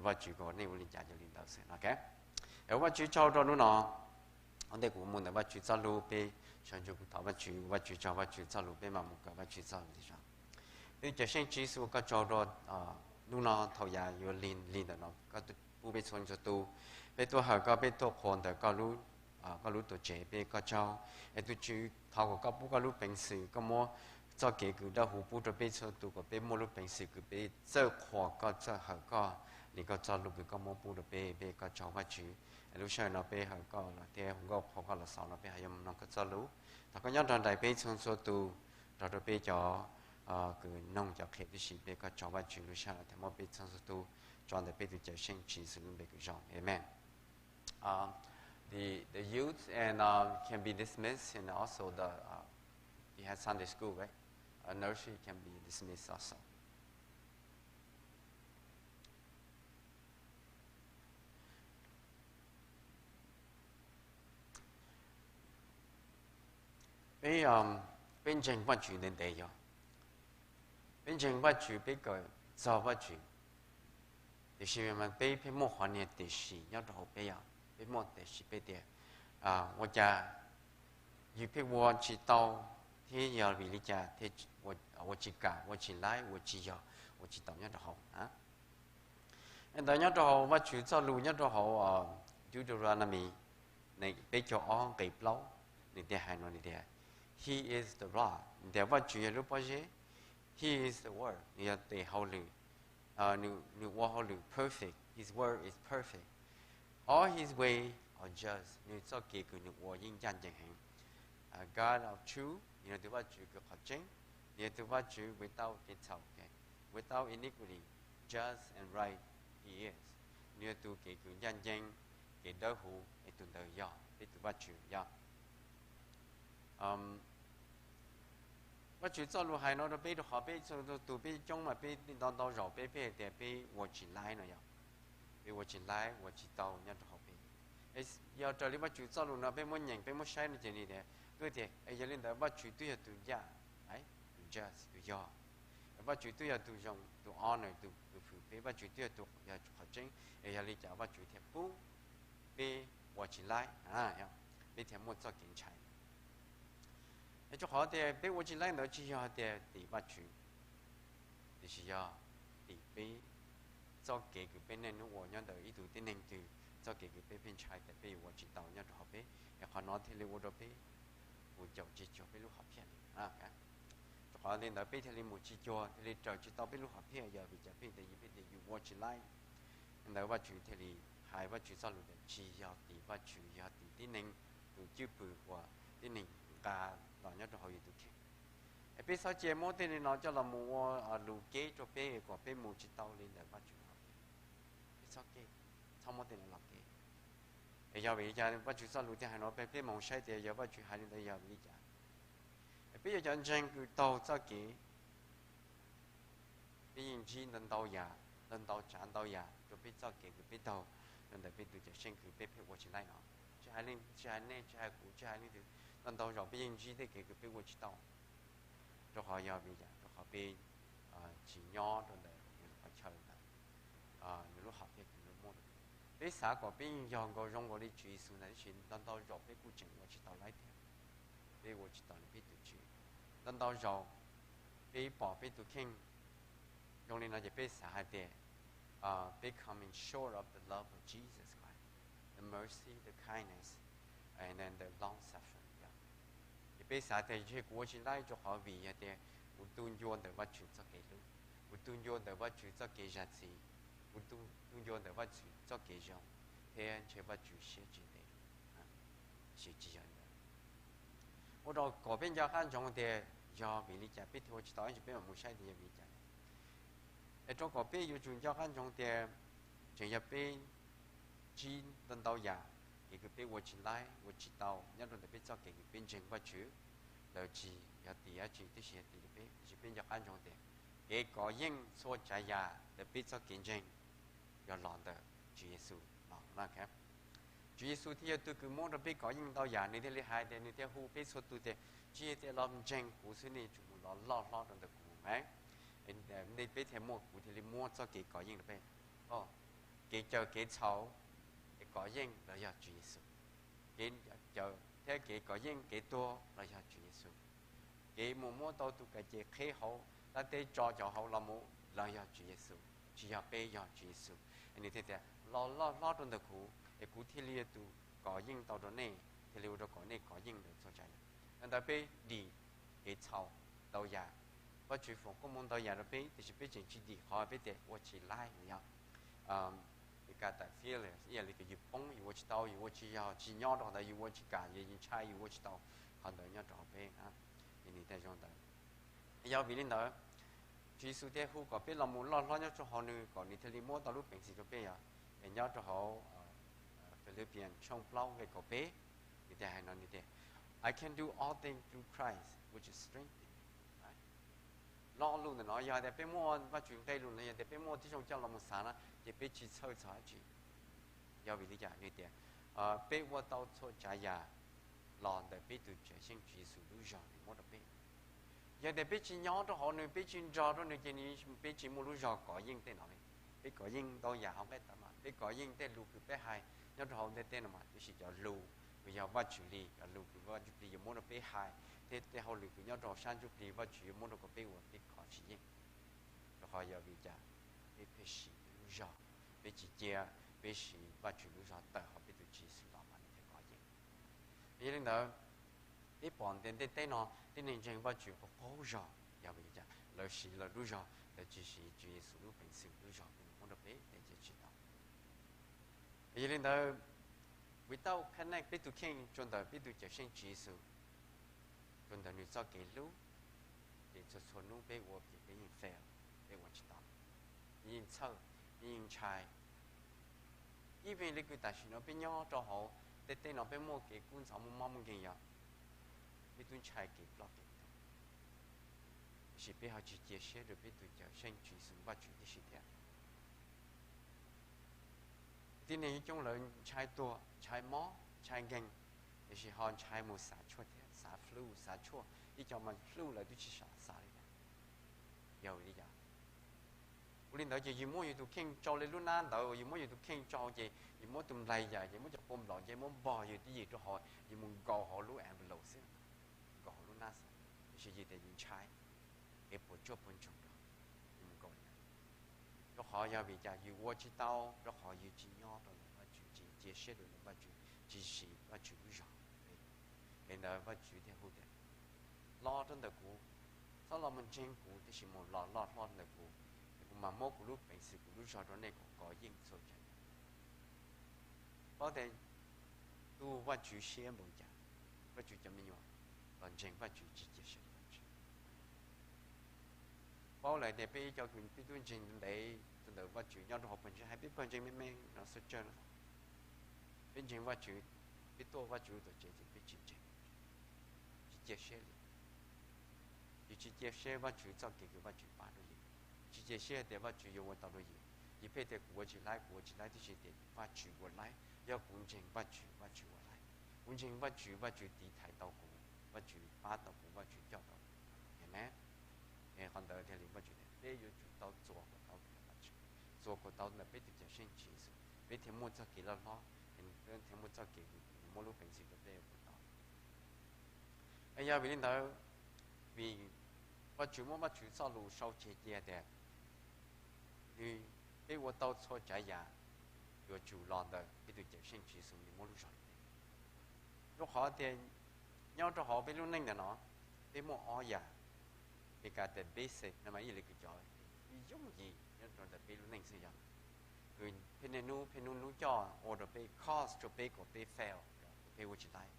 Vajtswv kom nej ua li cas yog li ntawd xwb no. Es ua Vajtswv tsaug rau hnub no, ua ntej kuv mus ntawm Vajtswv txoj lus peb sawv ntsug kuv thov Vajtswv, ua Vajtswv tsaug, Vajtswv txoj lus peb mam mus kawm Vajtswv txoj lus tiag saib. Peb Cawm Seej Tswv Yexus, koj tsaug rau hnub no thaum yav yuav lig li ntawm no koj pub peb txhua txhua tus, peb tuaj hawm koj, peb tuaj qhuas ntawm koj lub, koj lub tuam tsev, peb koj tsaug. Es tus Tswv, thov kom koj pub koj lub peev xwm, koj muab txoj kev kws dawb huv pub rau peb txhua tus kom peb muaj lub peev xwm kws peb txawj qhuas koj, txawj hawm koj li koj txoj lus kws koj muab pub rau peb, peb koj tsaug Vajtswv. Es lub sij hawm no peb hawm koj los thiab hu nkauj qhuas koj los xaus no peb ho yuav mloog koj txoj lus. Thov koj nyob nrog nraim peb txhua txhua tus, nrog rau peb cov kws noog cov qhia tib si, peb koj tsaug Vajtswv. Lub sij hawm no thiaj muab peb txhua txhua tus tso ntawm peb tus Cawm Seej Tswv Yexus lub npe kws zoo, amen. Um, the the youth and um, can be dismissed, and also the uh, you have Sunday school, right? Uh, nursery can be dismissed also. Peb, um, peb ntseeg Vajtswv ntev ntev yog, peb ntseeg Vajtswv, peb kawm txog Vajtswv, tiam sis mas peb pheej muaj qhov niag tiam sis nyob rau hauv peb yog, peb muaj tiam sis peb tias, ua cas yus pheej ua tsis tau, thiab yog vim li cas thiaj ua tsis kam, ua tsis laib, ua tsis yog, ua tsis tau nyob rau hauv na. Ntawd nyob rau hauv Vajtswv txoj lus nyob rau hauv Deuteronomy peb caug ob nqe plaub, nws thiaj hais no, nws tias, He is the rock, nws tias Vajtswv yog lub pob zeb, He is the word, nws yog tes hauj lwm, nws ua hauj lwm perfect, His word is perfect, all His way are just, nws txoj kev kws nws ua yeej ncaj ncees heev. God of truth, nws yog tus Vajtswv kws qhov tseeb, nws yog tus Vajtswv without kev txhaum, without iniquity, just and right He is, nws yog tus kev kws ncaj ncees, kev dawb huv, es tus ntawd yog peb tus Vajtswv yog. Vajtswv txoj lus hais no rau peb rau qhov peb txhua tus peb coob mas peb ntau ntau zaus peb pheej tias peb ua tsis laib no yog, peb ua tsis laib, ua tsis tau nyob rau hauv peb. Yog raws li Vajtswv txoj lus no peb muab nyeem peb muab saib no ces nws tias, twb tias yog li ntawd Vajtswv twb yog tus ncaj, tus just, tus yog, Vajtswv twb yog tus zoo, tus honor, tus, tus hwm peb, Vajtswv twb yog tus yog qhov tseeb, es yog li cas Vajtswv thiaj pub peb ua tsis laib, peb thiaj muaj txoj kev ntshai? Es rau qhov tias peb ua tsis laib ntawd tsis yog tias tim Vajtswv, tiam sis yog tim peb txoj kev kws peb niaj hnub ua nyob ntawm ib tug tib neeg twg, txoj kev kws peb pheej ntshai tias peb yuav ua tsis tau nyob rau hauv peb. Es qhov no thiaj li ua rau peb mus caum tsis cuag peb lub hom phiaj li. Rau qhov li ntawd peb thiaj li mus tsis cuag, thiaj li raws tsis tau peb lub hom phiaj, yog vim cas peb tias yus, peb tias yus ua tsis laib. Ntawd Vajtswv thiaj li hais Vajtswv txoj lus tias tsis yog tim Vajtswv, yog tim tib neeg tus cwj pwm uas tib neeg nqa los nyob rau hauv yus tus kheej. Es peb txhob cia muab tej li no coj los mus ua lus keb rau peb kom peb mus tsis tau li ntawm Vajtswv hom phiaj. Peb txhob keb, txhob muab tej no los keb. Es yog vim li cas Vajtswv txoj lus thiaj hais no, peb, peb mus saib tias yog Vajtswv hais li ntawd yog vim li cas. Es peb yog cov ntseeg kws taug txoj kev, peb yeej ntsib ntau ntau yam, ntau ntau tsav ntau yam rau peb txoj kev kws peb taug rau ntawm peb tus Cawm Seej kws peb pheej ua tsis laib no. Tsis hais leej, tsis hais nej, tsis hais kuv, tsis hais leej twg, ntau ntau zaus peb yeej ntsib tej kev kws peb ua tsis tau. Rau qhov yog vim yam, rau qhov peb tsis nyob rau ntawm nws lub qhov chaw ntawd, nws lub hom phiaj kws nws muab rau peb. Peb xav kom peb yeej yog nkaus zoo nkaus li Tswv Yexus ntawd, tab sis ntau ntau zaus peb kuj tseem ua tsis tau laib thiab. Peb ua tsis tau li peb tus Tswv. Ntau ntau zaus peb pom peb tus kheej zoo li no ces peb xav hais tias peb coming short of the love of Jesus Christ, the mercy, the kindness, and then the long suffering. Ces peb xav tias ntshe kuv ua tsis laib rau qhov vim yog tias kuv tu ncua ntawm Vajtswv txoj kev hlub, kuv tu ncua ntawm Vajtswv txoj kev zam txim, kuv tu ncua ntawm Vajtswv txoj kev zoo, thiab ntshe Vajtswv siab tsis ntev, tab sis tsis yog li ntawd. Ua rau kom peb nco qab ntsoov tias yog vim li cas peb thiaj ua tsis tau, tab sis peb mam mus saib tias yog vim li cas. Es rau kom peb yuav tsum nco qab ntsoov tias tseem yog peb ntsib ntau ntau yam kev kws peb ua tsis laib, ua tsis tau nyob rau ntawm peb txoj kev kws peb ntseeg Vajtswv. Lawv tsis yog tim dab tsi, tab sis yog tim peb, tab sis peb nco qab ntsoov tias kev kov yeej txhua tsav yam ntawm peb txoj kev ntseeg yog los ntawm Tswv Yexus los. Tswv Yexus thiaj yog tus kws muab rau peb kov yeej ntau yam, nws thiaj li hais tias, nws thiaj hu peb txhua tus tias tsis yog tias los ntseeg kuv xwb, nej yuav tsum mus los loj hlob rau ntawm kuv mas, nej peb thiaj muaj, kuv thiaj li muab txoj kev kov yeej rau peb. Kev caw kev txhaum, kev kov yeej los yog Tswv Yexus. Kev caw thiab kev kov yeej kev tuag los yog Tswv Yexus. Kev mus muab tau tus kab ces qheb hauv dab teb tso cov hauv los mus los yog Tswv Yexus, tsis yog peb, yog Tswv Yexus. Nws thiaj tias, los loj hlob rau ntawm kuv es kuv thiaj li yog tus kov yeej tau rau nej, thiaj li ua rau kom nej kov yeej ntawm txhua tsav yam. Ntawd peb dim kev txhaum ntau yam. Vajtswv foom koob hmoov ntau yam rau peb, tiam sis peb tseem tsis dim qhov peb tias ua tsis laib no yog Yus ka tas fearless, ib yam li tias yus poob, yus ua tsis tau, yus ua tsis yog, tsis nyob rau ntawd, yus ua tsis kam, yus ntshai, yus ua tsis tau. Qhov ntawd nyob rau hauv peb. Nws thiaj zoo ntawd. Yog vim li ntawd, Tswv Yexus thiaj hu kom peb los mus loj hlob nyob rau hauv nws, kom nws thiaj li muab tau lub peev xwm rau peb yom. Es nyob rau hauv Philippians tshooj plaub nqe kaum peb, nws thiaj hais no, nws tias, I can do all things through Christ, which is strengthen me. Lo lus ntawm no yog tias peb muaj Vajtswv nqe lus no, yog tias peb muaj tib zoo coj los mus xav na, ces peb tsis txhawj txog dab tsi. Yog vim li cas? Nws tias, peb ua tau txhua tsav yam los ntawm peb tus Cawm Seej Tswv Yexus lub zog nws muab rau peb. Yog tias peb tsis nyob rau hauv nws, peb tsis nrog rau nws, ces peb tsis muaj lub zog kov yeej tej no li. Peb kov yeej ntau yam hauv nqaij tawv mas, peb kov yeej tej lus kws peb hais nyob rau hauv ntiaj teb no mas, tiam sis cov lus uas yog Vajtswv li, cov lus kws Vajtswv plig yuav muab rau peb hais, thiab tej hauj lwm kws nyob rau sab ntsuj plig Vajtswv yuav muab rau kom peb ua, peb kov tsis yeej. Rau qhov yog vim cas? Peb pheej siv peb lub zog, peb tsis cia, peb siv Vajtswv lub zog tawm hauv peb tus Tswv Yexus los mas nws thiaj kov yeej. Yog li ntawd, peb pom ntiaj teb no tib neeg ntseeg Vajtswv qaug qaug zog, yog vim li cas? Lawv siv lawv lub zog, lawv tsis siv Tswv Yexus lub peev xwm lub zog kws nws muab rau peb, peb cia tsis tau. Yog li ntawd, without connect peb tus kheej rau ntawm peb tus Cawm Seej Tswv Yexus, rau ntawm nws txoj kev hlub, ces txhua txhua hnub peb ua ces peb yeej fail, peb ua tsis tau, peb yeej txhawj, peb yeej ntshai. Ib vim li kws tam sim no peb nyob rau hauv ntiaj teb no peb muaj kev kub ntxhov, muaj mob muaj nkeeg, yog peb twb ntshai kev ploj kev tuag, tiam sis peb ho tsis cia siab rau peb tus Cawm Seej Tswv Yexus Vajtswv tib si thiab. Tib neeg ib coob lawv ntshai tuag, ntshai mob, ntshai nkeeg, tiam sis ho ntshai mus xav tshuaj thiab, xav flu, xav tshuaj, ib co mas flu lawv twb tsis xav li. Yog vim li cas? Ua li ntawd ces yus muab yus tus kheej tso li lub hnab ntawd, yus muab yus tus kheej tso ces yus muab tus nplaig yam ces muab cov kua nplaum ces muab npog yus twj ywm rau hauv, yus mus nkaus hauv lub envelope xwb, nkaus hauv lub hnab xwb, tiam sis yus tias yus ntshai, kev puas tsuaj puas ntsoog rau, yus mus nkaus li ntawd. Rau qhov yog vim cas? Yus ua tsis tau, rau qhov yus tsis nyob rau ntawm Vajtswv, tsis cia siab rau ntawm Vajtswv, tsis siv Vajtswv lub zog. Yog li ntawd Vajtswv thiaj hu tias, los rau ntawm kuv, txhob los mus ntseeg kuv, tiam sis mus los loj hlob ntawm kuv, es kuv mam muab kuv lub peev xwm, kuv lub zog rau nej kom kov yeej txhua tsav yam. Paub tias tu Vajtswv siab npaum cas, Vajtswv cov me nyuam los ntseeg Vajtswv tsis cia siab rau Vajtswv. Paub lawm tias peb ib co kws peb twb ntseeg ntev rau ntawm Vajtswv nyob rau hauv pawg ntseeg, hais peb pawg ntseeg me me no xwb tsawg no, peb ntseeg Vajtswv, peb tuaj Vajtswv lub tuam tsev ces peb tsis ntseeg, tsis cia siab li. Yus tsis cia siab Vajtswv txoj kev kws Vajtswv pab rau yus, tsis cia siab tias Vajtswv yuav ua tau rau yus. Yus pheej tias kuv ua tsis laib, kuv ua tsis laib, tiam sis tias Vajtswv ua laib, yog kuv ntseeg Vajtswv, Vajtswv ua laib. Kuv ntseeg Vajtswv, Vajtswv tiv thaiv tau kuv, Vajtswv pab tau kuv, Vajtswv coj tau kuv. Amen. Qhov ntawd thiaj li Vajtswv tias peb yuav tsum tau txuas kom tau ntawm Vajtswv, txuas kom tau ntawm peb tus Cawm Seej Tswv Yexus, peb thiaj muaj txoj kev loj hlob, peb thiaj muaj txoj kev kws nws muab lub peev xwm rau peb ua kom tau. Yog vim li ntawd, vim Vajtswv muab Vajtswv txoj lus sau tseg cia tias nws, peb ua tau txhua tsav yam yuav tsum los ntawm peb tus Cawm Seej Tswv Yexus nws muab lub zog rau peb. Rau qhov tias nyob rau hauv peb lub neej ntawm no, peb muaj ob yam, Meskas tias basic no mas ib yam li kws cov yooj yim nyob rau ntawm peb lub neej xwb yog kws pheej niaj hnub pheej hnub hnub coj ua rau peb, cause rau peb kom peb fail, kom peb ua tsis laib,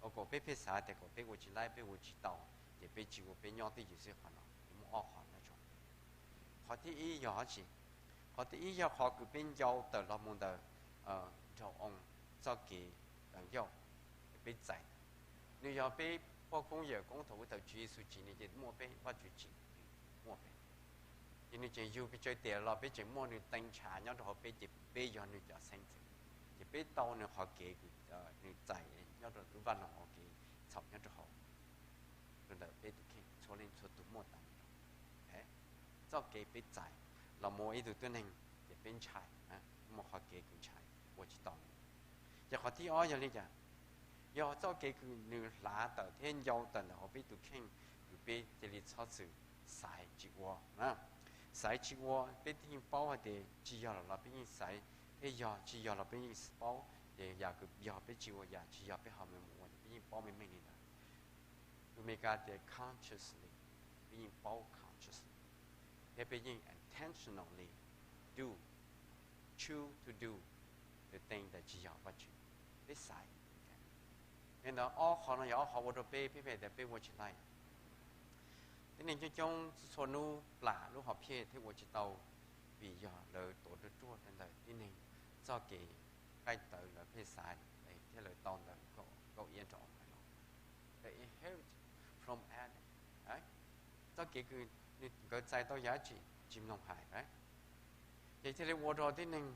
kom peb pheej xav tias kom peb ua tsis laib, peb ua tsis tau, ces peb tsis ua, peb nyob twj ywm xwb. Qhov no peb muaj ob qhov nyob rau hauv peb. Qhov thib ib yog dab tsi? Qhov thib ib yog qhov kws peb ncau tawm los mus ntawm nraug oo txoj kev tawv ncauj, peb txais. Nws yog peb poj koob yawm koob thaum ub thaum Tswv Yexus tsim nws ces muaj peb, Vajtswv tsim nws muaj peb. Ces nws tseem yug pes tsawg tiam los peb tseem muaj nws tee ntshav nyob rau hauv peb, ces peb yog nws cov xeeb ntxwv. Ces peb tau nws qhov kev kws nws txais nyob rau lub vaj loog hauv kev txhaum nyob rau hauv, rau ntawm peb tus kheej txhua leej txhua tus muaj tas li. Txoj kev peb txais los mus ua ib tug tib neeg ces peb ntshai, muaj qhov kev kws ntshai, ua tsis tau li. Ces qhov thib ob yog li cas? Yog txoj kev kws nws hlav tawm thiab ncau tawm ntawm hauv peb tus kheej, kws peb cia li txhob txwm xaiv tsis ua. Xaiv tsis ua, peb yeej paub hais tias tsis yog los los peb yeej xaiv, thiab yog tsis yog los peb yeej paub. Ces yam kws yog peb tsis ua, yam tsis yog peb ho mus ua, peb yeej paub meej meej li ntawd. Lus Amelikas tias consciously, peb yeej paub consciously, thiab peb yeej intentionally do, choose to do the thing that tsis yog Vajtswv, peb xaiv. Li ntawd ob qhov no yog ob qhov ua rau peb, peb pheej tias peb ua tsis laij. Tib neeg coob coob txhua hnub plam lub hom phiaj thiab ua tsis tau, vim yog lawv tuav ruaj ruaj rau ntawm tib neeg txoj kev nqaij tawv lawv pheej xaiv thiab lawv tau ntawm nkauj iab nrov ntawd los, they inherit from Adam. Txoj kev kws nkawd txais tau yam dab tsi tsis mloog hais. Ces thiaj li ua rau tib neeg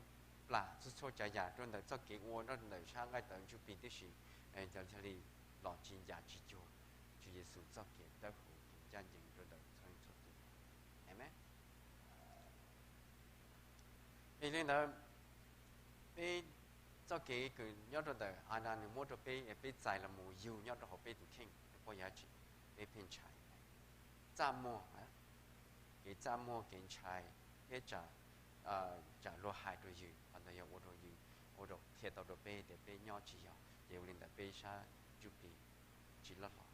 plam txhua txhua tsav yam rau ntawm txoj kev ua rau ntawm sab nqaij tawv ntsuj plig tib si, thiaj li los tsis ncav tsis cuag Tswv Yexus txoj kev dawb huv kev ncaj ncees rau ntawm txhua leej txhua tus. Amen. Yog li ntawd, peb txoj kev kws nyob rau ntawm Adas nws muab rau peb, peb txais los mus yug nyob rau hauv peb tus kheej, peb pom yam dab tsi? Peb pheej ntshai, txaj muag, kev txaj muag, kev ntshai, thiab tsam luag hais rau yus, qhov ntawd yog ua rau yus, ua rau qhia tau rau peb tias peb nyob tsis yog, ces ua li ntawd peb sab ntsuj plig tsis loj hlob.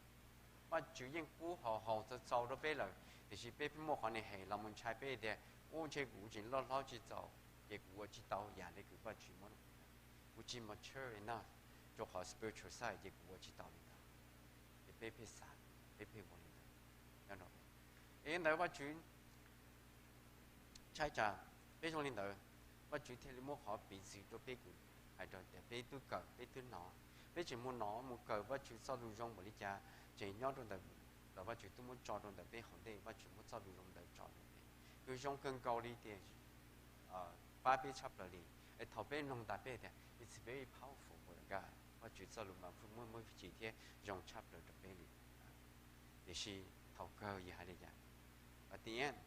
Vajtswv yeej pub haus haus txaus txaus rau peb lawm, tiam sis peb muaj qhov niag hem los mus ntshai peb tias, ub, ntshe kuv tseem loj hlob tsis txaus, ces kuv ua tsis tau yam li kws Vajtswv muab rau kuv. Kuv tsis mature enough rau qhov spiritual side, ces kuv ua tsis tau li ntawd. Ces peb pheej xav, peb pheej ua li ntawd nyob rau peb. Es li ntawd Vajtswv ntshai tsam peb zoo li ntawd, Vajtswv thiaj li muab qhov piv txwv rau peb kws hais rau tias peb twb kawm, peb twb hnov, peb tseem mus hnov mus kawm Vajtswv txoj lus zoo npaum li cas, tseem nyob rau ntawm los Vajtswv twb muab tso rau ntawm peb hauv ntej, Vajtswv muab txoj lus zoo ntawd tso rau peb, kws zoo kawg nkaus li tias pab peb tshaj plaws li. Es thaum peb mloog tas peb tias it's very powerful word of God, Vajtswv txoj lus mas muaj muaj chim thiab zoo tshaj plaws rau peb li. Tiam sis thaum kawg yus hais li cas? At the end,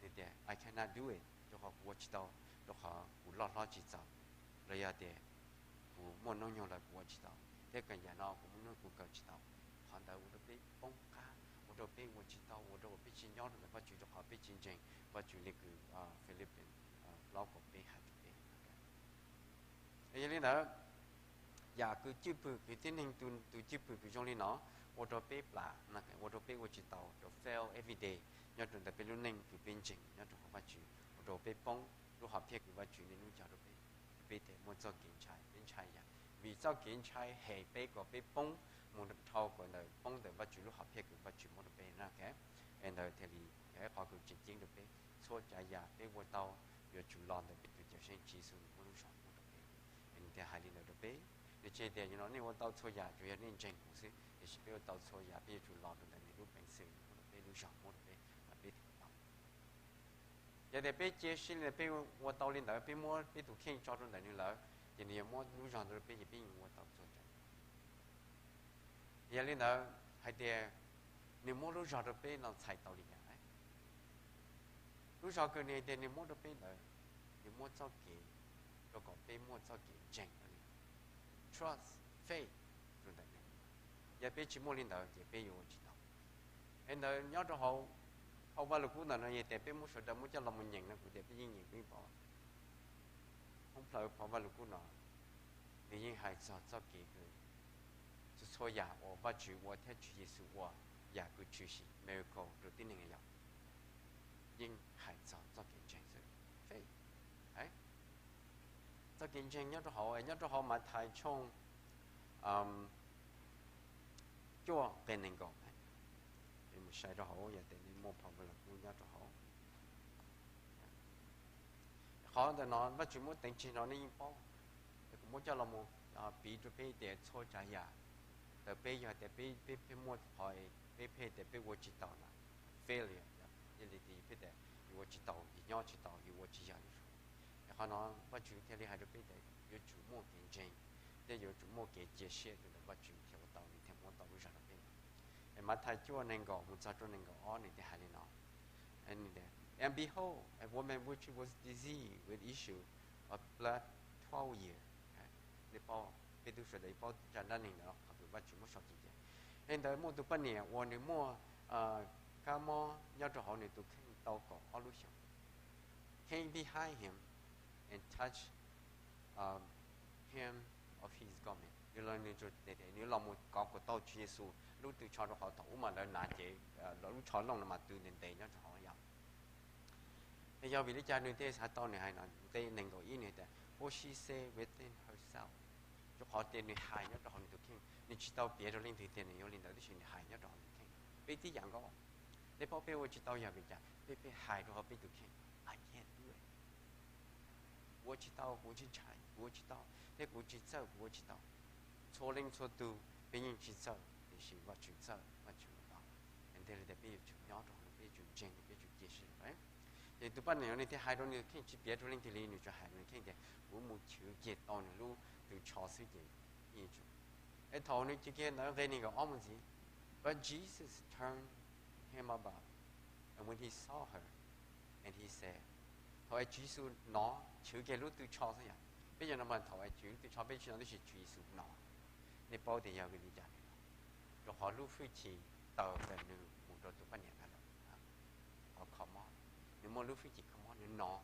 nws tias I cannot do it, rau qhov kuv ua tsis tau, rau qhov kuv loj hlob tsis txaus, los yog tias kuv muaj hnub nyoog lawm kuv ua tsis tau, thiab kawm yam no kuv muaj hnub kuv kawm tsis tau. Qhov ntawd ua rau peb poob qab, ua rau peb ua tsis tau, ua rau peb tsis nyob rau ntawm Vajtswv, rau qhov peb tsis ntseeg Vajtswv li kws Philippians plaub kaum peb hais rau peb. Yog li ntawd, yam kws cwj pwm kws tib neeg tus cwj pwm kws zoo li no ua rau peb plam, ua rau peb ua tsis tau, rau fail every day nyob rau ntawm peb lub neej kws peb ntseeg nyob rau hauv Vajtswv, ua rau peb poob lub hom phiaj kws Vajtswv niaj hnub cog rau peb. Peb thiaj muaj txoj kev ntshai, peb ntshai yam, vim txoj kev ntshai hem peb kom peb poob mus dhau kom ntawm poob ntawm Vajtswv lub hom phiaj kws Vajtswv muab rau peb na. Es ntawd thiaj li yog ib qhov kws tseem ceeb rau peb. Txhua tsav yam peb ua tau yuav tsum los ntawm peb tus Cawm Seej Tswv Yexus nws muaj lub zog muab rau peb. Es nws thiaj hais li ntawd rau peb. Nws tsis hais tias no nej ua tau txhua yam tsuas yog nej ntseeg kuv xwb, tiam sis peb ua tau txhua yam peb yuav tsum los rau ntawm nws lub peev xwm muab rau peb, lub zog muab rau peb, peb thiaj tau. Yog tias peb cia siab li ntawd, peb ua tau li ntawd, peb muab peb tus kheej tso rau ntawm nws lawm, ces nws yuav muab lub zog ntawd rau peb, ces peb yeej ua tau txhua tsav. Yog li ntawd hais tias nws muab lub zog rau peb no txhais tau li cas? Lub zog kws nws hais tias nws muab rau peb ntawd, nws muab txoj kev rau kom peb muaj txoj kev ntseeg, trust, faith, rau ntawm nws. Yog peb tsis muaj li ntawd ces peb yuav ua tsis tau. Es ntawd nyob rau hauv phau Vaj Lug Kub ntawm no yog tias peb muab sawv daws muab coj los mus nyeem no kuv tias peb yeej nyeem peb pom. Thoob plaws phau Vaj Lug Kub no nws yeej hais txog txoj kev kws txhua txhua yam uas Vajtswv ua thiab Tswv Yexus ua, yam kws tshwm sim miracle rau tib neeg yom, yeej hais txog txoj kev ntseeg xwb, faith. Txoj kev ntseeg nyob rau hauv, nyob rau hauv Mathais tshooj cuaj nqe nees nkaum. Peb mus saib rau hauv, yog tias nej muaj phau Vaj Lug Kub nyob rau hauv. Qhov ntawm no Vajtswv muab teev tseg no nej yeej paub. Es kuv muab coj los mus piv rau peb tias txhua tsav yam ntawm peb, yog tias peb, peb pheej muaj qhov peb pheej tias peb ua tsis tau na, failure, yog li tias yus pheej tias yus ua tsis tau, yus nyob tsis tau, yus ua tsis yog li. Es qhov no Vajtswv thiaj li hais rau peb tias yuav tsum muaj kev ntseeg, thiab yuav tsum muaj kev cia siab rau ntawm Vajtswv thiaj ua tau, nws thiaj muab tau lub zog rau peb. Es Mathais cuaj nees nkaum mus txog rau nees nkaum ob nws thiaj hais li no: And behold, a woman which was diseased with issue a blood twelve year. Nej paub, peb tug sawv daws paub zaj dab neeg ntawd qhov twg Vajtswv muab sau cim ces. Li ntawd muaj tus poj niam uas nws muaj kab mob nyob rau hauv nws tus kheej tau kaum ob lub xyoos. Came behind him and touched hem of his garment. Nws los, nws, nws los mus kov kuv taug Tswv Yexus lub tw tsho rau qhov thaum ub mas lawv hnav ces lub tsho looj no mas tw ntev ntev nyob rau hauv yom. Yog vim li cas nws thiaj xav tau? Nws hais no, nqe nees nkaum ib nws tias, For she said within herself. Rau qhov tias nws hais nyob rau hauv nws tus kheej, nws tsis tau piav rau leej twg tias nws yuav li ntawd, tab sis nws hais nyob rau hauv nws kheej. Peb tib yam nkaus, nej paub peb ua tsis tau yog vim li cas? Peb, peb hais rau hauv peb tus kheej, I can't do it. Kuv ua tsis tau, kuv tsis ntshai, kuv ua tsis tau, thiab kuv tsis txawj, kuv ua tsis tau. Txhua leej txhua tus peb yeej tsis txawj, tiam sis Vajtswv txawj, Vajtswv ua tau. Yog li ntawd peb yuav tsum nyob rau hauv, peb yuav tsum ntseeg, peb yuav tsum cia siab. Ces tus poj niam no nws thiaj hais rau nws kheej, tsis piav rau leej twg li, nws tsuas hais rau nws kheej tias, kuv mus chwv kiag tau nws lub tw tsho xwb ces yeej tsum. Es thaum nws chwv kiag ntawd, nqe nees nkaum ob mus ntxiv, But Jesus turned him about, and when he saw her, and he said, thaum es Tswv Yexus hnov, chwv kiag lub tw tsho xwb yom. Peb cov no mas thaum es chwv lub tw tsho peb tsis hnov, tab sis Tswv Yexus hnov. Nej paub tias yog vim li cas nws hnov? Rau qhov lub hwj chim tawm ntawm nws mus rau tus poj niam ntawd lawm. Qhov kho mob, nws muaj lub hwj chim kho mob, nws hnov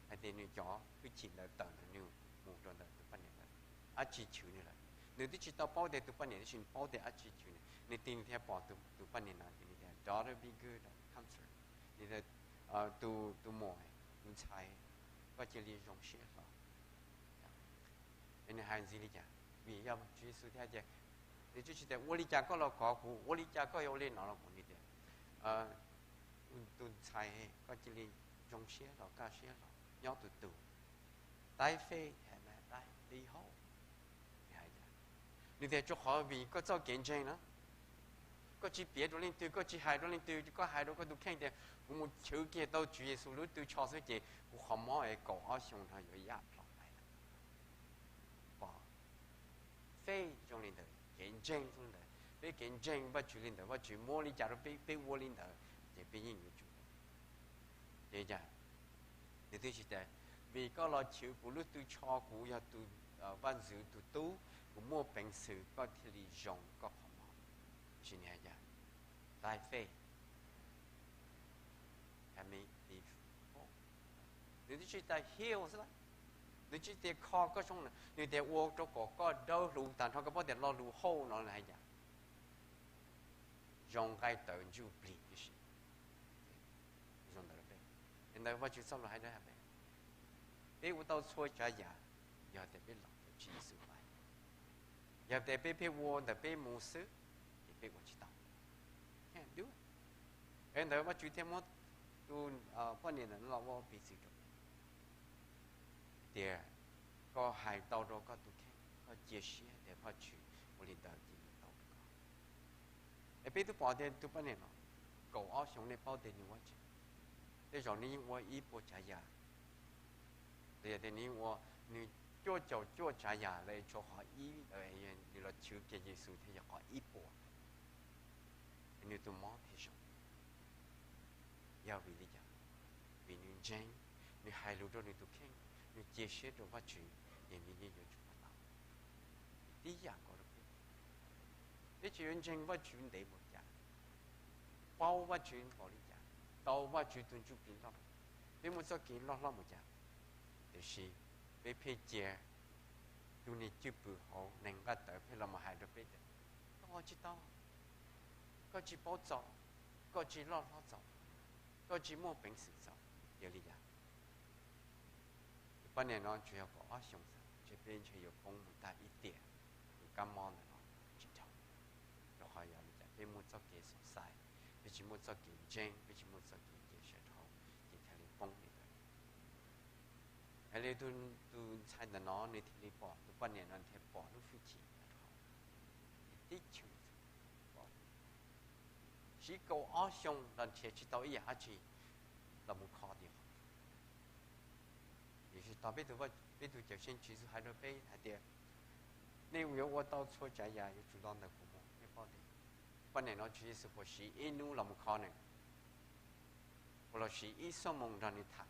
hais tias nws cov hwj chim ntawd tawm ntawm nws mus rau ntawm tus poj niam ntawd, dab tsi chwv nws lawm. Nws twb tsis tau paub tias tus poj niam, tab sis nws paub tias dab tsi chwv nws. Nws tig nws thiaj pom tus poj niam no, nws tias, Daughter, be good, come to her. Nws tias, tus, tus muam, tus ntxhais, koj cia li zoo siab hlo. Es nws hais ntxiv li cas? Vim yog Tswv Yexus thiaj hais tias, nws twb tsis tias ua li cas koj los kov kuv, ua li cas koj yuav ua li no los kuv, nws tias, tus ntxhais, koj cia li zoo siab los kaj siab los nyob tus tus, thy faith has made thee whole. Nws tias, rau qhov vim koj txoj kev ntseeg na, koj tsis piav rau leej twg, koj tsis hais rau leej twg, koj hais rau koj tus kheej tias kuv mus chwv kiag tau Tswv Yexus lub tw tsho xwb ces kuv qhov mob es kaum ob xyoo no yuav yaj plho lawm. Pom, faith zoo li ntawd, kev ntseeg zoo li ntawd, peb kev ntseeg Vajtswv li ntawd, Vajtswv muab li cas rau peb, peb ua li ntawd, ces peb yeej yuav tsum. Ces cas nws twb tsis tias, vim koj los chwv kuv lub tw tsho, kuv yog tus vaj ntxwv tus tub, kuv muaj peev xwm koj thiaj li zoo koj qhov mob. Tab sis nws hais cas? Thy faith has made thee whole. Nws twb tsis tias heal xwb, nws tsis tias kho koj zoo, nws tias ua rau kom koj dawb hluv. Tag nrho koj paub tias lo lus whole no hais cas? Zoo nqaij tawv ntsuj plig tib si. Zoo ntawd rau peb. Li ntawd Vajtswv txoj lus hais rau peb, peb ua tau txhua tsav yam yog tias peb los ntawm Tswv Yexus lawm. Yog tias peb pheej ua ntawm peb mus xwb, ces peb ua tsis tau. Es ntawd Vajtswv thiaj muab tus poj niam ntawd los ua piv txwv rau peb tias koj hais tau rau koj tus kheej, koj cia siab tias Vajtswv ua li ntawd ces yuav tau rau koj. Es peb twb pom tias tus poj niam no kaum ob xyoo, nej paub tias nws ua tsev, tej zaum nws yeej ua ib puas tsav yam, los yog tias nws yeej ua, nws cuaj caum cuaj tsav yam los tshuav qhov ib, nws los chwv kiag Yexus thiaj yog qhov ib puas, nws tus mob thiaj zoo. Yog vim li cas? Vim nws ntseeg, nws hais lus rau nws tus kheej, nws cia siab rau Vajtswv, ces nws yeej yuav tsum ua tau. Tib yam nkaus rau peb, peb tseem yuav ntseeg Vajtswv ntev npaum cas, paub Vajtswv npaum li cas, tau Vajtswv tus ntsuj plig nrog, peb muaj txoj kev loj hlob npaum cas, tiam sis peb pheej cia tus niag cwj pwm hauv neeg nqaj tawv pheej los mus hais rau peb tias, koj ua tsis tau, koj tsis paub txaus, koj tsis loj hlob txaus, koj tsis muaj peev xwm txaus. Yog li cas? Tus poj niam no tsuas yog kaum ob xyoos xwb, ntshe peb ntshe yuav poob mus tag ib tiam, tus kab mob ntawm no tsis dhau. Rau qhov yog li cas? Peb muaj txoj kev xav xaiv, peb tsis muaj txoj kev ntseeg, peb tsis muaj txoj kev cia siab rau hauv, ces thiaj li poob li ntawd. Li tus ntxhais ntawm no nws thiaj li pom, tus poj niam no thiaj pom lub hwj chim rau hauv, tib chim siv kaum ob xyoo los nrhiav tsis tau ib yam dab tsi los mus kho tim qhov. Tiam sis tau peb tus, peb tus Cawmseej Tswv Yexus hais rau peb hais tias, nej yuav ua tau txhua tsav yam yuav tsum los ntawm kuv mus. Nej paub tias poj niam no Tswv Yexus puas siv ib hnub los mus kho nws, puas los siv ib xuab moos nrog nws tham?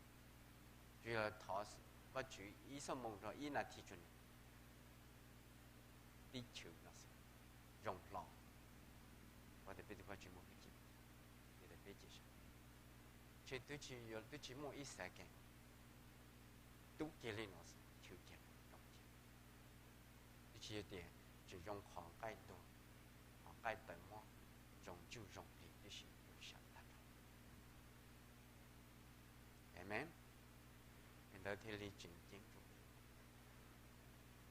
Tsuas yog thov Vajtswv ib xuab moos rau ib nas this tsuas nws tib chwv no xwb, zoo hlo. Ua tias peb tus Vajtswv muaj hwj chim, peb cia sab, ntshe twb tsis muaj ib second, tub kiag li no xwb, chwv kiag, zoo kiag. Twb tsis yog tias tseem zoo qhov nqaij ntuag, qhov nqaij tawv mob, zoo ntsuj zoo plig tib si, zoo sab tag nrho. Amen. Li ntawd thiaj li tseem ceeb rau peb.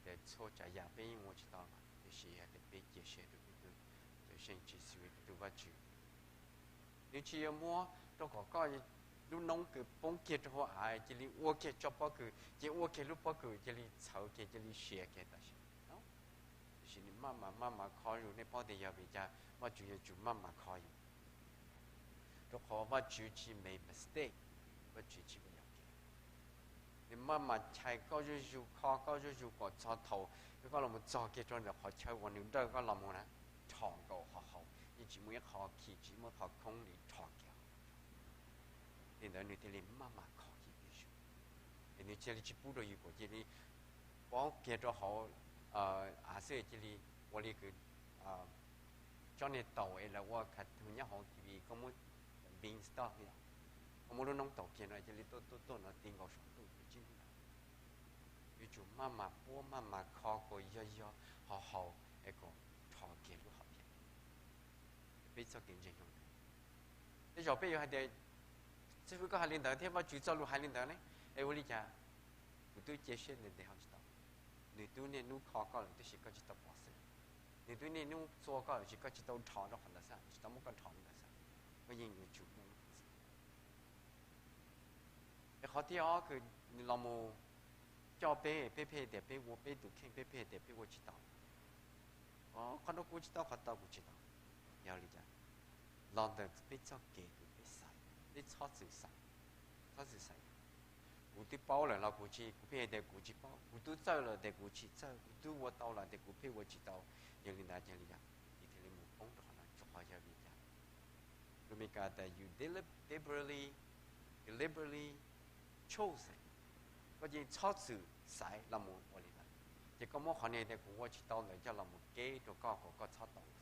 Ces txhua tsav yam peb yeej ua tsis tau mas, tiam sis yog tias peb cia siab rau peb tus Cawmseej Tswv Yexus, peb tus Vajtswv, nws tsis yog muab rau kom koj lub noob kws poob kiag rau hauv av cia li ua kiag tso pob kws, cia ua kiag lub pob kws cia li txhawv kiag cia li siav kiag tam sim no. Tiam sis nws maj mam maj mam kho yus. Nej paub tias yog vim li cas Vajtswv yuav tsum maj mam kho yus? Rau qhov Vajtswv tsis make mistake, Vajtswv tsis ua yam kev. Nws maj mam chais koj zuj zus, kho koj zuj zus kom txog thaum koj los mus txog kiag rau ntawm qhov chaw uas nws dawj koj los mus na, rho nkaus hauv, yeej tsis muaj ib qho khi, tsis muaj qhov khoob li, rho kiag. Li ntawd nws thiaj li maj mam kho kiag peb zus, es nws thiaj li tsis pub rau yus kom cia li poob kiag rau hauv av xwb cia li ua li kws tsob niag taus es lawv ua cartoon nyob hauv T V, koj muab npib stop, koj muab lub noob taus kiag no cia li tuaj tuaj tuaj no ti nkaus saum ntuj, tsis ntawd. Yuav tsum maj mam puab maj mam kho kom yog yog hauv hauv es kom rho kiag lub hom phiaj. Peb txoj kev ntseeg zoo. Tej zaum peb yuav hais tias, xib fwb, koj hais li ntawd thiab Vajtswv txoj lus hais li ntawd ne, es ua li cas kuv twb cia siab ntev ntev ho tsis tau? Nws twb niaj hnub kho koj lawm tab sis koj tsis tau pom xwb. Nws twb niaj hnub txua koj lawm tab sis koj tsis tau rho rau qhov ntawd xwb, tsis tau muab koj rho li ntawd xwb. Koj yeej yuav tsum muaj lub peev xwm. Es qhov thib ob kws nws los mus coj peb, peb pheej tias peb ua peb tus kheej, peb pheej tias peb ua tsis tau. Qhov no kuv tsis tau, qhov tau kuv tsis tau. Yog li cas? Los ntawm peb txoj kev kws peb xaiv, peb txhob txwm xaiv, txhob txwm xaiv. Kuv twb paub lawm los kuv tsis, kuv pheej hais tias kuv tsis paub, kuv twb txawj lawm tias kuv tsis txawj, kuv twb ua tau lawm tias kuv pheej ua tsis tau. Yog li ntawd ces li cas? Yus thiaj li mus poob rau qhov no, rau qhov yog vim li cas? Lus Amelikas tias you deliberately, deliberately chosen, koj yeej txhob txwm xaiv los mus ua li ntawd. Ces koj muab qhov niag tias kuv ua tsis tau ntawd coj los mus keb rau koj kom koj txhob tau xwb.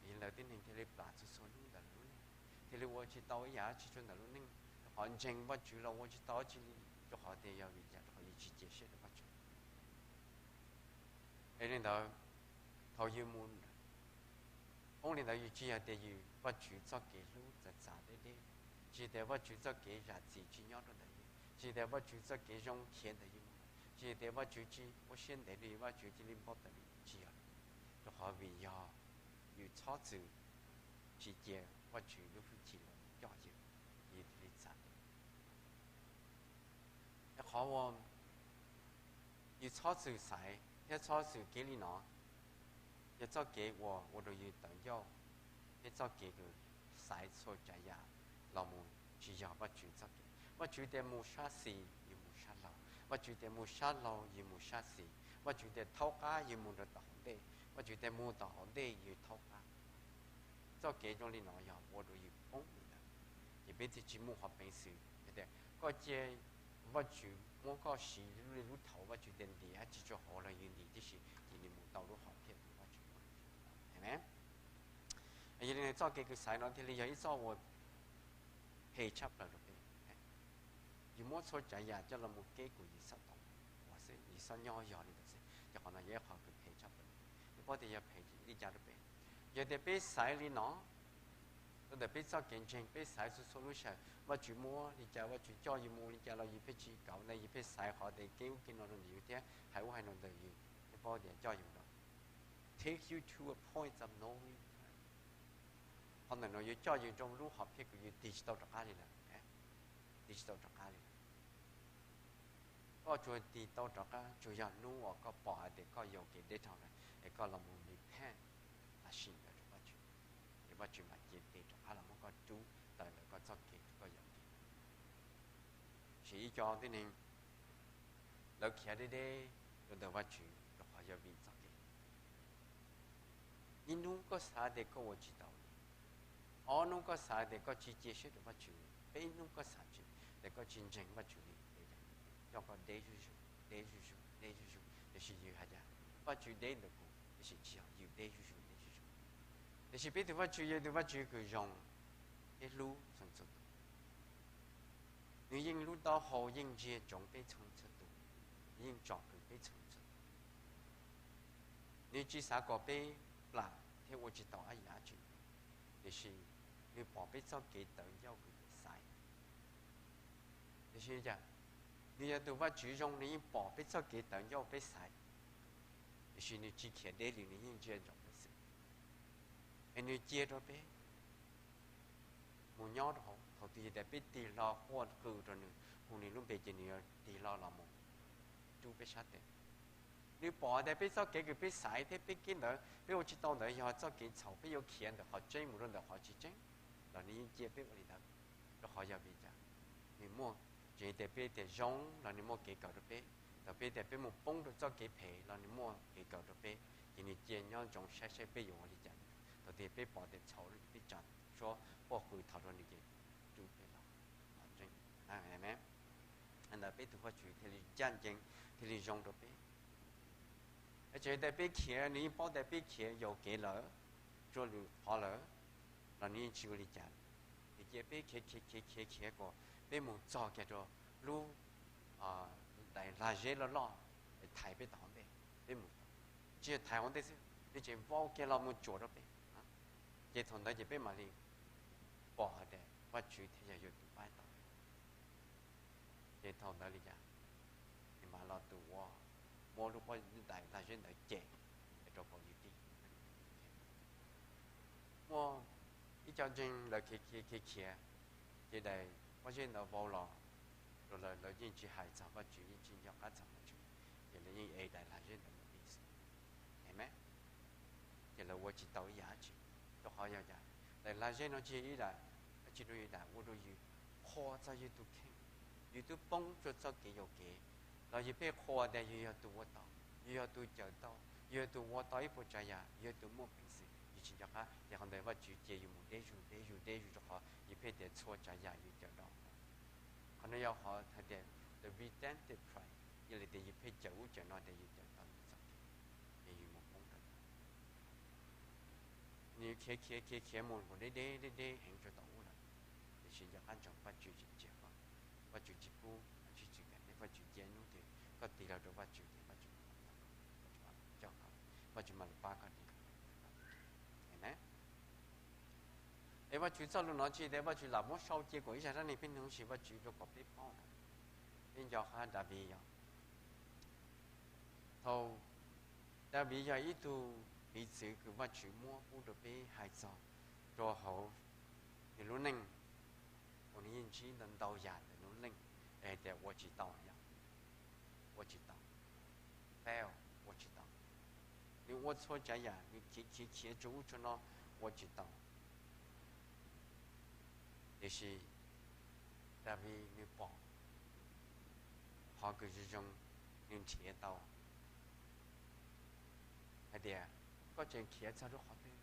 Yog li ntawd tib neeg thiaj li plam txhua txhua hnub ntawm lawv lub neej, thiaj li ua tsis tau ib yam dab tsi rau ntawm lub neej, rau qhov ntseeg Vajtswv los ua tsis tau dab tsi li, rau qhov tias yog vim li cas? Rau qhov yus tsis cia siab rau Vajtswv. Es li ntawd, thaum yus mus poob li ntawd, yus tsis yog tias yus Vajtswv txoj kev hlub txawv txav deb deb, tsis yog tias Vajtswv txoj kev zam txim tsis nyob rau ntawm yus, tsis yog tias Vajtswv txoj kev zoo khiav ntawm yus mus, tsis yog tias Vajtswv tsis muaj siab ntev rau yus, Vajtswv cia li npau taws li, tsis yog. Rau qhov vim yog yus txhob txwm tsis cia Vajtswv lub hwj chim los coj yus, yus thiaj li txav. Es qhov uas yus txhob txwm xaiv thiab txhob txwm keb li no, yog txoj kev uas ua rau yus tawv ncauj, thiab txoj kev kws xaiv txhua tsav yam los mus tsis yog Vajtswv txoj kev. Vajtswv tias mus sab xis, yus mus sab laug. Vajtswv tias mus sab laug, yus mus sab xis. Vajtswv tias thaub qab, yus mus rau tom hauv ntej. Vajtswv tias mus tom hauv ntej, yus thaub qab. Txoj kev zoo li no yog ua rau yus poob li ntawd. Ces peb thiaj tsis muaj qhov peev xwm hais tias koj cia Vajtswv muab koj siv lub li lub thaum Vajtswv tias ntim dab tsi rau hauv los yus ntim tib si, ces nws mus tau lub hom phiaj tus Vajtswv muab. Amen. Yog li ntawd txoj kev kws xaiv no thiaj li yog ib txoj uas phem tshaj plaws rau peb. Yus muab txhua tsav yam coj los mus keb kuv, yus xob tau ua xwb, yus xob nyob yog li ntawd xwb, ces qhov no yog ib qho kws phem tshaj plaws. Nej paub tias yog phem li cas rau peb? Yog tias peb xaiv li no rau ntawm peb txoj kev ntseeg, peb xaiv txhua txhua lub sij hawm, Vajtswv muab li cas, Vajtswv coj yus mus li cas los yus pheej tsis kaum ntawd, yus pheej xaiv qhov tias keb ub keb no rau ntawm yus thiab hais ub hais no ntawm yus, nej paub tias coj yus mus rau, take you to a point of no return. Qhov ntawm no yuav coj yus rau lub hom phiaj kws yus tig tsis tau rov qab li lawm. Tig tsis tau rov qab li lawm. Koj tsuas tig tau rov qab tsuas yog hnub uas koj pom hais tias koj yuam kev deb dhau lawm es koj los mus repent, lam sim ntawd rau Vajtswv, es Vajtswv mam cev tes rov qab los muab koj rub tawm ntawm koj txoj kev koj yuam kev. Sim ib co tib neeg lawv khiav deb deb rau ntawm Vajtswv rau qhov yog vim txoj kev. Ib hnub koj xav tias koj ua tsis tau li, ob hnub koj xav tias koj tsis cia siab rau Vajtswv li, peb hnub koj xav tias koj tsis ntseeg Vajtswv li, ces yog coj koj deb zuj zus, deb zuj zus, deb zuj zus, tiam sis yus hais tias Vajtswv deb ntawm kuv, tiam sis tsis yog, yus deb zuj zus, deb zuj zus. Tiam sis peb tus Vajtswv yog tus Vajtswv kws zoo thiab hlub txhua txhua tus. Nws yeej lub taub hau yeej ntsia ntsoov peb txhua txhua tus, nws yeej tsom kwm peb txhua txhua tus. Nws tsis xav kom peb plam thiab ua tsis tau ab yam dab tsi, tiam sis nws pom peb txoj kev tawv ncauj kws peb xaiv. Tiam sis cas nws yog tus Vajtswv zoo, nws yeej pom peb txoj kev tawv ncauj peb xaiv, tiam sis nws tsis khiav deb li, nws yeej ntsia ntsoov peb xwb. Es nws cia rau peb mus nyob rau hauv, thaum twg yog tias peb tig hlo quaj qw rau nws, hu nws lub npe ces nws yuav tig hlo los mus rub peb sab tes. Nws pom tias peb txoj kev kws peb xaiv thiab peb kev ntawd peb ua tsis tau ntawd yog txoj kev txhaum, peb yuav khiav ntawm qhov tseeb mus rau ntawm qhov tsis tseeb, los nws yeej cia peb ua li ntawd. Rau qhov yog vim cas? Nws muaj, tseem tias peb tias zoo los nws muaj kev kawm rau peb, thaum peb tias peb mus poob rau txoj kev phem los nws muaj kev kawm rau peb, ces nws cia nyob ntsoov saib saib peb yuav ua li cas. Thaum twg peb pom tias txhaum lawm ces peb tsa suab quaj qw thov rau nws ces rub peb los qhov tseeb. Ntawd peb tus Vajtswv thiaj li ncaj ncees, thiaj li zoo rau peb. Tseem tias peb khiav, nws yeej paub tias peb khiav yuam kev lawm, rua lwm qhov lawm, los nws yeej tsis ua li cas. Nws cia peb khiav khiav khiav khiav khiav kom peb mus txog kiag rau lub daim lag zeb loj loj, thaiv peb tom hauv ntej, peb mus tau. Tsis yog thaiv hauv ntej xwb, nws tseem vau kiag los mus tsuam rau peb. Ces thaum ntawd ces peb mam li pom hais tias Vajtswv thiaj yog yus tus pab tau. Ces thaum ntawd li cas? Nws mam los tus uas muab lub pob daim lag zeb ntawd cem rau kaum yim tij. Muaj ib co ntseeg lawv khiav khiav khiav khiav, ces daim pob zeb ntawd vau los rau lawv, lawv yeej tsis hais txog Vajtswv, yeej tsis nco qab txog Vajtswv, ces lawv yeej ev daim lag zeb ntawd mus li xwb. Amen. Ces lawv ua tsis tau ib yam dab tsi, rau qhov yog cas? Daim lag zeb no tsis yog ib daim dab tsi rau yus, daim ua rau yus qhuas txog yus tus kheej, yus twb poob rau txoj kev yuam kev, los yus pheej qhuas tias yus yog tus ua tau, yus yog tus cawm tau, yus yog tus ua tau ib puas tsav yam, yus yog tus muaj peev xwm, yus tsis nco qab. Ces qhov ntawd Vajtswv cia yus mus deb zuj deb zuj deb zuj rau qhov yus pheej tias txhua tsav yam yus cawm tau. Qhov no yog qhov hais tias the redemptive price, yog li tias yus pheej cawm ub cawm no tias yus cawm tau yus txoj kev, ces yus mus poob rau. Nws khiav khiav khiav khiav mus deb deb deb deb heev rau tom ub lawm, tiam sis nco qab ntsoov Vajtswv tseem nrhiav koj, Vajtswv tsis pub, Vajtswv tsis kam, nej Vajtswv cia ib hnub twg koj tig los rau Vajtswv ces Vajtswv mam los tau koj, Vajtswv mam coj koj, Vajtswv mam li pab koj tig. Amen. Es Vajtswv txoj lus no tsis tias Vajtswv lam muab sau cia kom ib zaj dab neeg peb nug sis Vajtswv rau kom peb paub ntawd. Peb nco qab Daviv yog, thaum Daviv yog ib tug piv txwv kws Vajtswv muab pub rau peb hais txog rau hauv nws lub neej, uas nws yeej ntsib ntau ntau yam ntawm nws lub neej, es hais tias ua tsis tau, ua tsis tau, fail, ua tsis tau. Nws ua txhua tsav yam, nws khiav khiav khiav tsuag ub tsuag no, ua tsis tau. Tiam sis Daviv nws pom qhov kws zoo zoo, nws nrhiav tau hais tias koj tseem khiav txog rau qhov twg,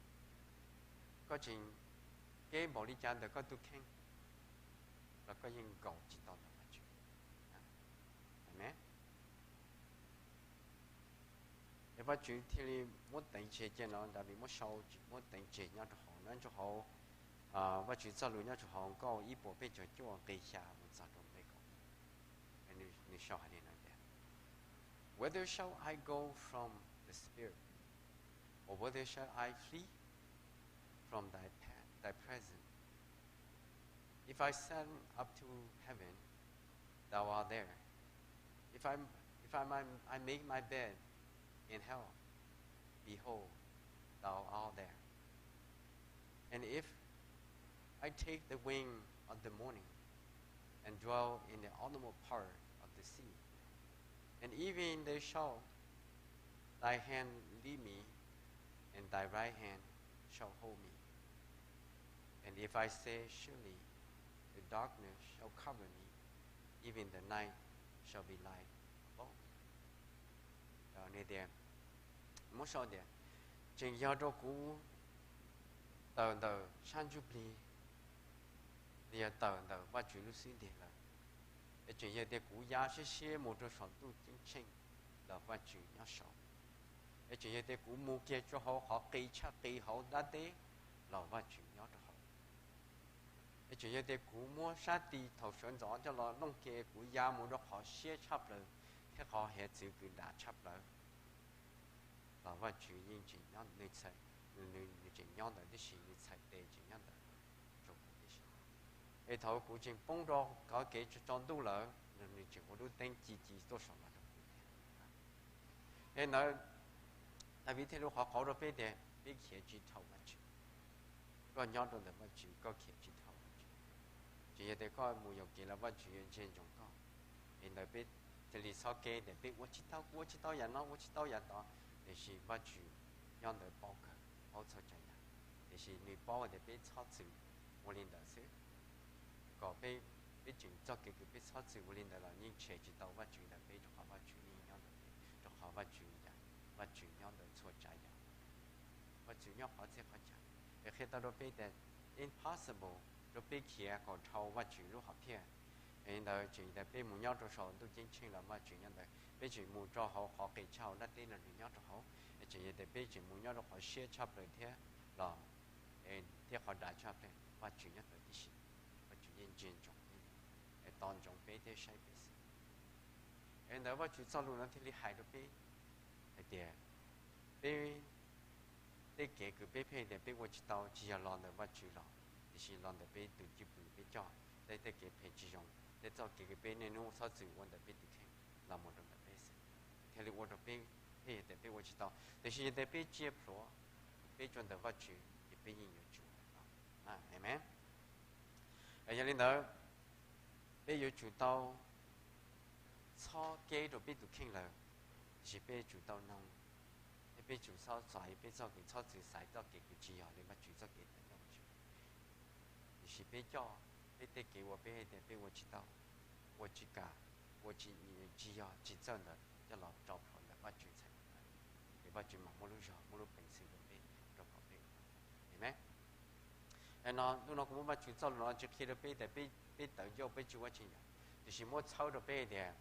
koj tseem keb npaum li cas ntawm koj tus kheej los koj yeej nkaum tsis tau ntawm Vajtswv. Amen. Es Vajtswv thiaj li muab teev tseg, cia no Daviv muab sau, muab teev tseg nyob rau hauv, nyob rau hauv Vajtswv txoj lus nyob rau hauv Nkauj ib puas peb caug cuaj nqe xya mus txog rau nqe kaum. Nws sau hais li no tias, Whither shall I go from the Spirit? Or whither shall I flee from thy, pa- thy presence? If I ascend up to heaven, thou art there. If I, if I, I make my bed in hell, behold, thou art there. And if I take the wing of the morning and dwell in the uttermost part of the sea, and even there shall thy hand lead me, and thy right hand shall hold me. And if I say, Surely the darkness shall cover me, even the night shall be light above me. Tias, muab sau tias, tseem yog rau kuv tawm ntawm sab ntsuj plig, los yog tawm ntawm Vajtswv lub xub ntiag lawm, Es tseem yog tias kuv ya siab siab mus rau saum ntuj ceeb tsheej los Vajtswv nyob saud. Es tseem yog tias kuv mus kiag rau hauv qhov qis tshaj qis hauv ntiaj teb los Vajtswv nyob rau hauv. Es tseem yog tias kuv muab sab tis thaum sawv ntxov coj los looj kiag kuv ya mus rau qhov siab tshaj plaws thiab qhov hiav txwv kws dav tshaj plaws los Vajtswv yeej tseem nyob, nws txhais, nws tseem nyob ntawd tib si, nws txhais tes tseem nyob ntawd rau kuv tib si. Es thaum kuv tseem poob rau qhov kev tsaus ntuj lawm los nws tseem ua lub teeb ci ci tuaj saum los rau kuv thiab. Es ntawd Daviv thiaj li qhov qauv rau peb tias peb khiav tsis dhau Vajtswv. Koj nyob rau ntawm Vajtswv, koj khiav tsis dhau Vajtswv. Tseem yog tias koj mus yuam kev los Vajtswv yuav ntsia ntsoov koj. Es ntawd peb thiaj li txhob kev tias peb ua tsis tau, kuv ua tsis tau yam no, ua tsis tau yam tod, tiam sis Vajtswv nyob ntawd paub kawg, paub txhua tsav yam. Tiam sis nws paub tias peb txhob txwm ua li ntawd xwb, kom peb, peb tseem txoj kev kws peb txhob txwm ua li ntawd los yeej tshem tsis tau Vajtswv ntawm peb, rau qhov Vajtswv yeej nyob ntawm peb, rau qhov Vajtswv yam, Vajtswv nyob ntawm txhua tsav yam. Vajtswv nyob qhov txhia qhov chaw. Es qhia tau rau peb tias impossible rau peb khiav kom dhau Vajtswv lub hom phiaj. Es ntawd tseem tias peb mus nyob rau saum ntuj ceeb tsheej los Vajtswv nyob ntawd, peb tseem mus rau hauv qhov qis tshaj hauv ntiaj teb los nws nyob rau hauv. Es tseem yog tias peb tseem mus nyob rau qhov siab tshaj plaws thiab los, thiab qhov dav tshaj plaws, Vajtswv nyob ntawd tib si. Vajtswv yeej ntsia ntsoov peb, tos ntsoov peb thiab saib peb xwb. Es ntawd Vajtswv txoj lus no thiaj li hais rau peb hais tias peb, tej kev kws peb pheej tias peb ua tsis tau tsis yog los ntawm Vajtswv los, tiam sis los ntawm peb tus cwj pwm peb coj tej, tej kev phem tsis zoo, tej txoj kev kws peb niaj hnub txhob txwm ua ntawm peb tus kheej los mus rau ntawm peb xwb, thiaj li ua rau peb pheej tias peb ua tsis tau. Tiam sis yog tias peb cia plhuav peb rau ntawm Vajtswv ces peb yeej yuav tsum ua tau. Amees. Yog li ntawd, peb yuav tsum tau txhob kev rau peb tus kheej lawm, tiam sis peb yuav tsum tau noog, thiab peb tsum txhob xaiv peb txoj kev, txhob txwm xaiv txoj kev kws tsis yog li Vajtswv txoj kev tawm nyob. Tiam sis peb coj peb tej kev uas peb hais tias peb ua tsis tau, ua tsis kam, ua tsis, tsis yog tsis txawj ntawd coj los rau plhuav ntawm Vajtswv txhais tes, ces Vajtswv mam muab lub zog, muab lub peev xwm rau peb, rau kom peb ua tau. Amees. No, hnub no kuv muab Vajtswv txoj lus no tsis qhia rau peb tias peb tawv ncauj peb tsis ua tsis yam, tiam sis muab txhawb rau peb tias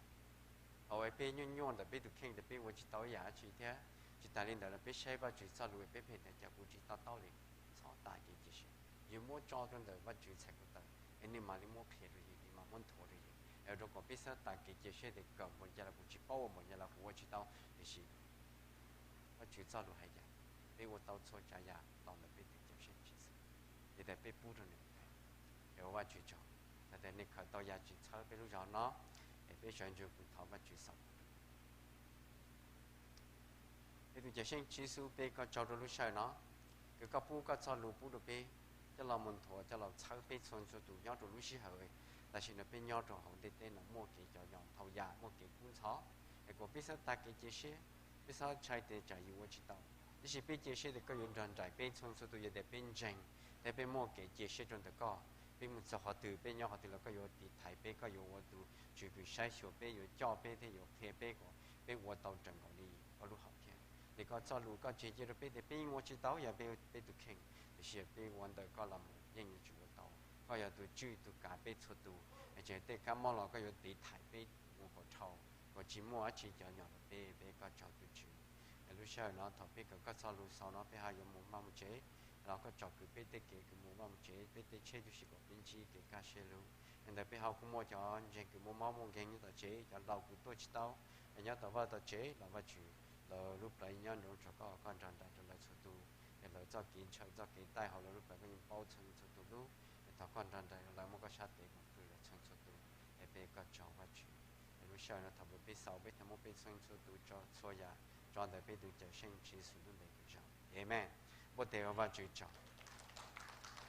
thaum peb nyuaj nyuaj ntawm peb tus kheej tias peb ua tsis tau ib yam dab tsi thiab tsis tas li ntawd los peb saib Vajtswv txoj lus peb pheej tias cas kuv tsis to taub li, txhob tas kev cia siab, yus muab tso rau ntawm Vajtswv txhais tes es nws mam li muab qhia rau yus, nws mam muab nthuav rau yus, es rau kom peb txhob tas kev cia siab tias kawm npaum cas los kuv tsis paub, ua npaum cas los kuv ua tsis tau, tiam sis Vajtswv txoj lus hais tias peb ua tau txhua tsav yam los ntawm peb tus Cawmseej Tswv xwb, yog tias peb pub rau nws. Ces ua Vajtswv tsaug, txawm tias nej khaws tau yam tsis txhawb peb lub zog no, es peb sawv ntsug kuv thov Vajtswv xaus. Peb tus Cawmseej Tswv Yexus, peb ua koj tsaug rau lub sij hawm no, kws koj pub koj txoj lus pub rau peb, coj los mus nthuav, coj los txhawb peb txhua txhua tus nyob rau lub sij hawm tam sim no peb nyob rau hauv ntiaj teb no muaj kev cov nyom ntau yam, muaj kev kub ntxhov, es kom peb txhob tas kev cia siab, peb txhob ntshai tias tsam yus ua tsis tau. Tiam sis peb cia siab tias koj yuav nrog nraim peb txhua txhua tus, yog tias peb ntseeg thiab peb muaj kev cia siab rau ntawm koj, peb mus txog qhov twg, peb nyob qhov twg los koj yuav tiv thaiv peb, koj yuav ua tus tswv kws saib xyuas peb, yuav coj peb thiab yuav qhia peb kom peb ua tau raws nkaus li koj lub hom phiaj. Ces koj txoj lus koj tseg cia rau peb tias peb yeej ua tsis tau yam peb, peb tus kheej, tiam sis peb ua ntawm koj los mus yeej yuav tsum ua tau. Koj yog tus tswj tus kav peb txhua tus, es tseem tej kab mob los koj yuav tiv thaiv peb mus kom dhau, kom tsis muaj dab tsi cov nyom rau peb. Peb ua koj tsaug tus Tswv, es lub sij hawm no thaum peb kawm koj txoj lus xaus no peb ho yuav mus vaj mus tsev, los koj tsom kwm peb tej kev kws mus vaj mus tsev, peb tej tsheb tub si kom peb ntsib kev kaj siab lug. Es ntawd peb ho kuj muaj cov ntseeg kws muaj mob muaj nkeeg nyob tom tsev, cov laus kws tuaj tsis tau, es nyob tom vaj tom tsev los Vajtswv, lawv lub plawv nyob nroos rau koj, koj nrog nraim rau lawv txhua tus. Es lawv txoj kev ntshaw txoj kev taij hauv lawv lub plawv koj yeej paub txhua txhua tus lub, es thov koj nrog nraim rau lawv, muab koj sab tes mus pw rau txhua txhua tus. Es peb ua koj tsaug Vajtswv, es lub sij hawm no thaum peb xaus peb thiaj muab peb txhua txhua tus tso txhua yam tso ntawm peb tus Cawmseej Tswv Yexus lub npe kws zoo. Amees. Npuaj tes ua Vajtswv tsaug.